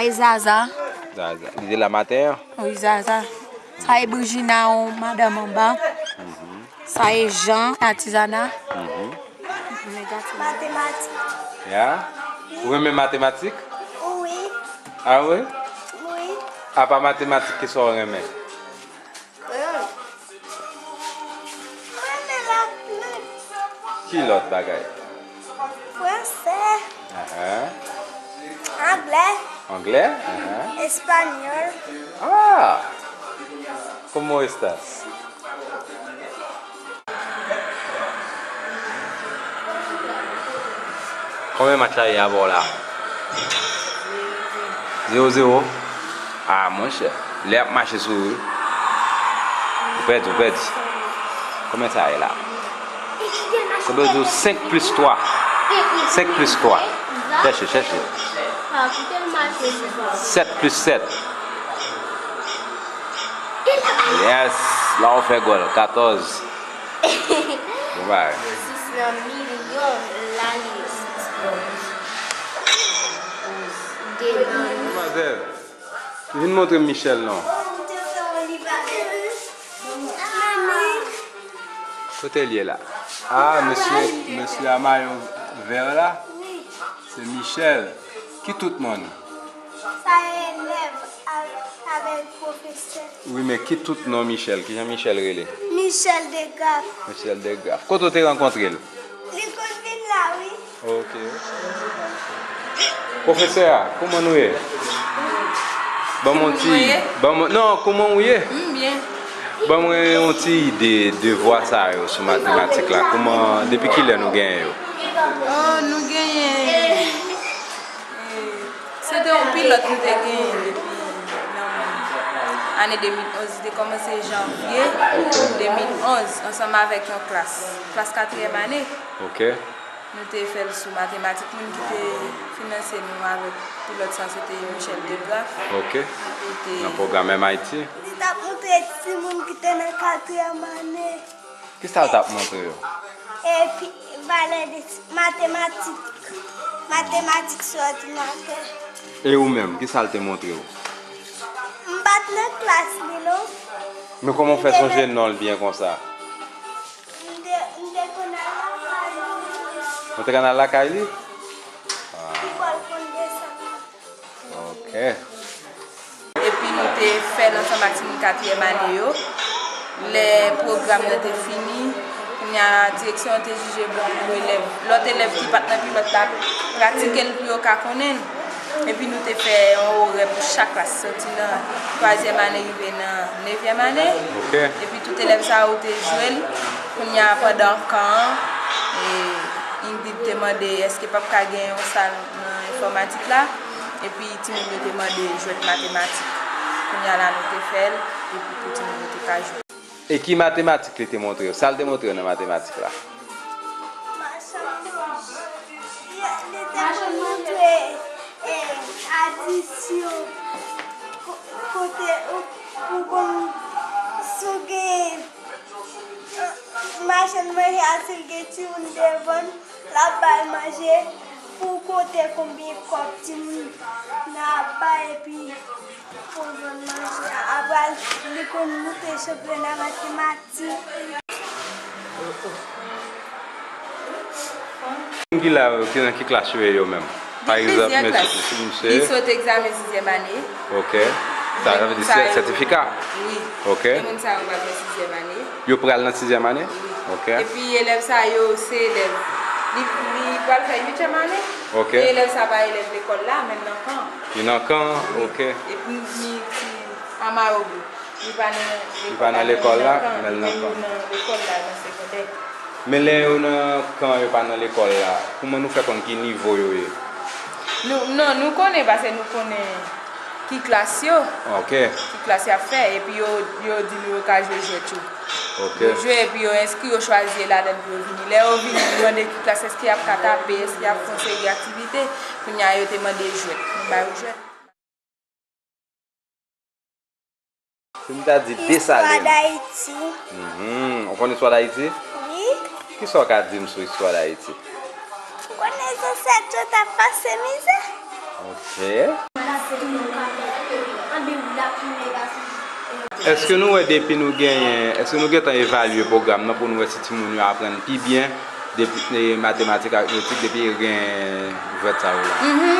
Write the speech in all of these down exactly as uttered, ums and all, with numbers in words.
E Zaza. Zaza. Li te la maten an? Wi, Zaza. Sa e Brijina, yon madanm anba. Mhm. Sa e Jan, atizana. Mhm. Matematik. Ya? Ou renmen matematik? Wi. A wi? Wi. Apa matematik, ki sa w renmen? Ki lòt bagay? Fransè. Ahan. Anglè. Anglè? Ahan. Espanyòl. Ah! ¿Cómo estás? Konbyen match la ye avè w la? Zewo zewo? Ah, monchè. Lè ap mache sou ou wi. Ou pèdi, ou pèdi. Konbyen sa ye la? Konbyen di w? Senk plis twa. Senk plis twa. Chèche, chèche. Sèt plis sèt. Yes, la w fè gòl, katòz. Bon bagay. Sis nan milyon lane. Demwazèl, vin montre m Michel non. Kote l ye la? Ah, mesye, mesye a mayo vè la? Se Michel. Ki tout non l? Sa e elèv avèk, avèk pwofesè. Wi, men ki tout non Michel? Kijan Michel rele? Michel Degraff. Michel Degraff. Kote w te rankontre l? Li konn vin la, wi. Ok. Pwofesè a, kòman nou ye? Ban m yon ti, ban m, non, kòman w ye? M byen. Ban mwen yon ti ide devwa sa yo sou matematik la. Kòman, depi kilè nou genyen yo? Oh, nou genyen. Eh, se te yon pilòt nou te genyen depi nan ane de mil onz. Li te kòmanse janvye de mil onz ansanm avèk yon klas, klas katriyèm ane. Ok. Nou te fè l sou matematik. Moun ki te finanse nou avèk pilòt sa, se te Michel Degraff. Ok. Li te nan pwogram M I T. Li t ap montre timoun ki te nan katriyèm ane. Kisa l t ap montre yo? Epi, valè de matematik. Matematik sou òdinatè. E ou menm, kisa l te montre w? M pa t nan klas li, non. Men kòman w fè sonje non l byen konsa? M te, m te konn al lakay li. Ou te konn al lakay li? Li pral konn desann. Ok. Epi nou te fè l ansanm ak timoun katriyèm ane yo. Lè pwogram nan te fini, kounye a direksyon an te jije bon pou elèv, lòt elèv ki pa t nan pilòt la, pratike l pou yo ka konnen l. Epi nou te fè yon orè pou chak klas, soti nan twazyèm ane rive nan nevyèm ane. Ok. Epi tout elèv sa yo te jwe l. Kounye a pandan kan an, e, Ingrid te mande èske p ap ka gen yon sal nan enfòmatik la. Epi timoun yo te mande jwèt matematik. Kounye a la nou te fè l, epi pou timoun yo te ka jwe. E ki matematik li te montre w? Sa l te montre w nan matematik la? Machann manje. Li, li te montre, e, adisyon. Ko-, kote ou, ou konn, si w gen machann manje a, si l gen timoun devan l, l ap ba l manje pou w konte konbyen kòb timoun nan ap bay, epi pou w jwenn manje a. Apre, li konn moute chanpyona matematik. Moun ki la yo, ki nan ki klas yo ye yo menm? Pa egzanp, mesye, si misye. Li sot egzamen sizyèm ane. Ok. Sa vle di sètifika? Wi. Ok. E moun sa yo pral nan sizyèm ane. Yo pral nan sizyèm ane? Wi. Ok. Epi elèv sa yo, se elèv. Li, li pral fè uityèm ane. Ok. E elèv sa pa elèv lekòl la, men l nan kan. Li nan kan, ok. Epi li ti a Mawogo. Li pa nan lekòl la, men l nan kan. Li nan kan. Men lè yo nan kan, yo pa nan lekòl la, kòman nou fè konn ki nivo yo ye? Nou, non, nou konnen, paske nou konnen ki klas yo. Ok. Ki klas y ap fè, epi yo, yo di nou yo ka jwe jwèt yo. Ok. Yo jwe, epi yo enskri, yo chwazi ladan pou yo vini. Lè yo vini, nou mande ki klas, èske y ap ka tape, èske y ap fè yon seri aktivite. Kounye a, yo te mande jwèt. Nou ba yo jwèt. Si m ta di Desalin. Istwa Dayiti. Mhm. Ou konn istwa Dayiti? Wi. Kisa w ka di m sou istwa Dayiti? M konnen zansèt yo t ap pase mizè. Ok. Anben wi, l ap pi mega sou. Èske nou wè depi nou genyen, èske nou gentan evalye pwogram nan pou nou wè si timoun yo aprann pi byen depi, e, matematik, aritmetik depi yo gen jwèt sa yo la? Mhm.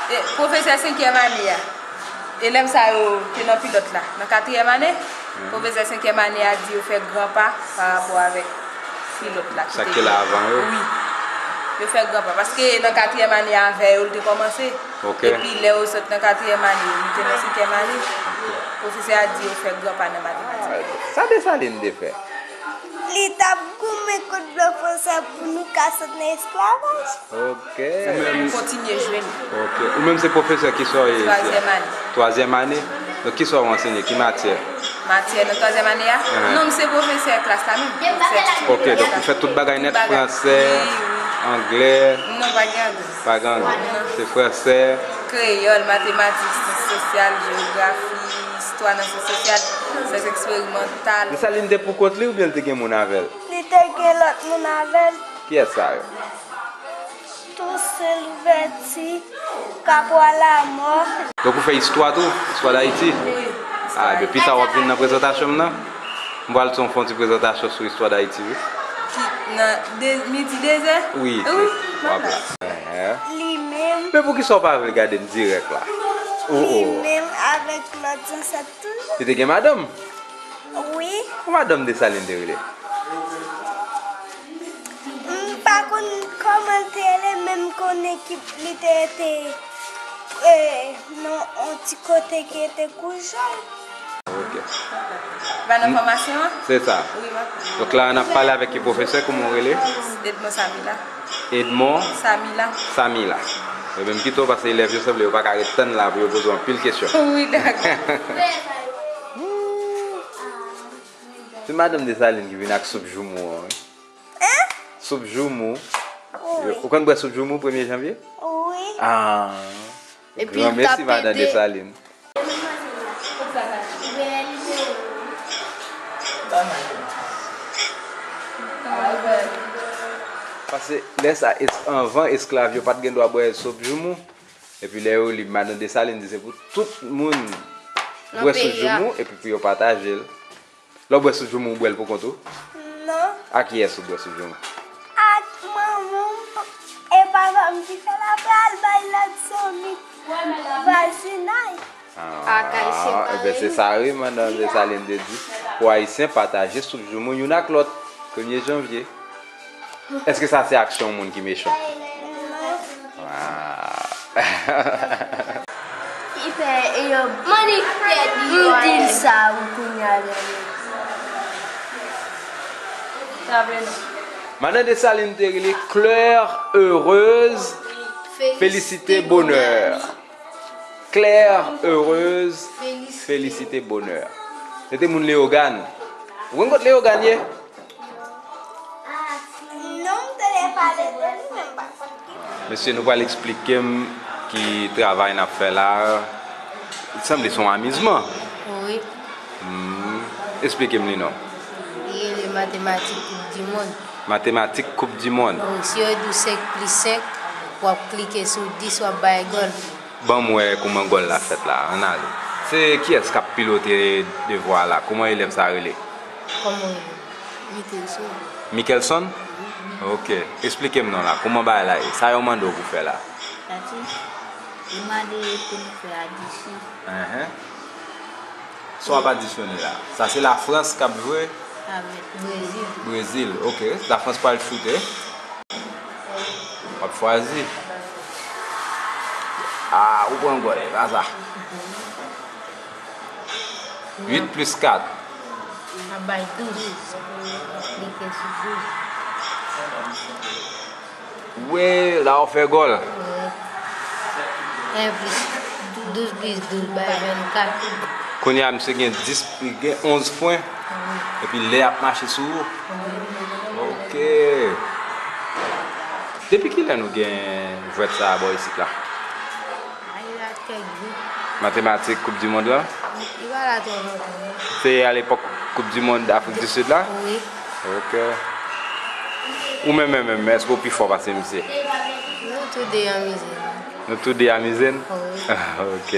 E, pwofesè senkyèm ane a, elèv sa yo te nan pilòt la, nan katriyèm ane, pwofesè senkyèm ane a di yo fè gran pa pa rapò avèk pilòt la ki te gen. Sa ki la avan yo? Wi. Yo fè gran pa. Paske nan katriyèm ane a, avè yo l te kòmanse. Ok. Epi lè yo sot nan katriyèm ane, nou te nan senkyèm ane. Ok. Pwofesè a di yo fè gran pa nan matematik. Ah, sa Desalin te fè. Li t ap goumen kont pwofesè pou nou ka sot nan esklavaj. Ok. Fò nou kontinye jwe l. Ok. Ou menm se pwofesè ki sò ye isi a? Twazyèm ane. Twazyèm ane? Donk ki sò w ansenye? Ki matyè? Matyè nan twazyèm ane a? Ahan. Non, m se pwofesè klas la menm. Pwofesè titila klas la. Ok, donk ou fè tout bagay nèt, fransè, anglè? Non, pa gen anglè. Pa gen anglè. Non. Se fransè? Kreyòl, matematik, syans sosyal, jewografi, istwa nan syans sosyal, syans eksperimantal. Desalin te pou kont li oubyen l te gen moun avè l? Li te gen lòt moun avè l. Kiyès sa yo? Tousen Louvèti, Kapwa Lamò. Donk ou fè istwa tou? Istwa Dayiti? Wi. Ah, ebyen pita w ap vin nan prezantasyon m nan? M pral fè yon ti prezantasyon sou istwa Dayiti, wi. Ki, nan de, midi dezè? Wi, wi, w ap la. Ehe. Li menm. Men poukisa w pa vle gade m dirèk la? Oh, oh. Li menm avèk lòt zansèt toujou. Li te gen madanm? Wi. Kòman madanm Desalin te rele? M pa konn kòman l te rele, men m konnen ki li te rete, e, nan yon ti kote ki rete Koujòl. Ok. Ou pa nan fòmasyon an? Se sa. Wi, m ap. Donk la, n ap pale avèk ki pwofesè, kòman w rele? Edmond Samila. Edmond? Samila. Samila. Ebyen, m kite w paske elèv yo sanble yo pa ka ret tann la pou yo poze w anpil kesyon. Wi, dakò. Se madanm Desalin ki vin ak soup joumou an, wi. Hein? Soup joumou. Wi. Ou konn bwè soup joumou premye janvye? Wi. Ah. Epi l ka pede. Gran mèsi, madanm Desalin. Paske lè sa, es-, anvan, esklav yo pa t gen dwa bwè soup joumou. Epi lè yo lib, madanm Desalin di se pou tout moun bwè soup joumou epi pou yo pataje l. Lè w bwè soup joumou, ou bwè l pou kont ou? Non. Ak kiyès ou bwè soup joumou? Ak manman m e papa m ki fè l, apre al bay lòt zanmi vwazinay. Ah, ebyen se sa wi, madanm Desalin te di. Pou Ayisyen pataje soup joumou youn ak lòt, premye janvye. Èske sa se aksyon yon moun ki mechan? Non. Ah. Li fè, e yo, m di l sa wi kounye a la. Madan Desalin te rele Claire Heureuse, Félicité Bonheur. Claire Heureuse, Félicité Bonheur. Se te moun Leyogàn. Ou konn kot Leyogàn ye? Non, m tande pale de li, men m pa konn ki. Mesye, nou pral eksplike m ki travay n ap fè la a. Sanble se yon amizman. Wi. Hmm. Eksplike m li non. Li rele matematik koup di mond. Matematik koup di mond. Wi, si yo di w senk plis senk, w ap klike sou dis, w ap bay gòl. Ban m wè kòman gòl la fèt la. Ann ale. Se kiyès k ap pilote devwa la? Kòman elèv sa rele? Kòman w rele? Mickelson. Mickelson? Ok. Eksplike m non la. Kòman bagay la ye? Sa yo mande w pou fè la? Sa ti, li mande pou nou fè adisyon. Enhen. Sa w ap adisyone la? Sa se Lafrans k ap jwe? Avèk Brezil. Brezil, ok. Lafrans pral choute. W ap chwazi. Ah, ou pran gòl, e pa sa. Uit plis kat. Ap bay douz. Klike sou douz. Wi, la w fè gòl. Wi. En plis douz plis douz bay vennkat. Kounye a, misye gen dis, li gen onz pwen. Wi. Epi lè ap mache sou ou. Wi. Ok. Depi kilè nou gen jwèt sa a bò isit la? Ay, la kèk jou. Matematik, koup di mond lan? Li pa la twò lontan, non. Se alepòk koup di mond Afrik di Sid la? Wi. Ok. Ou menm, menm, menm, èske w pi fò pase misye? Nou tou de anmize nou. Nou tou de amize n? Ok.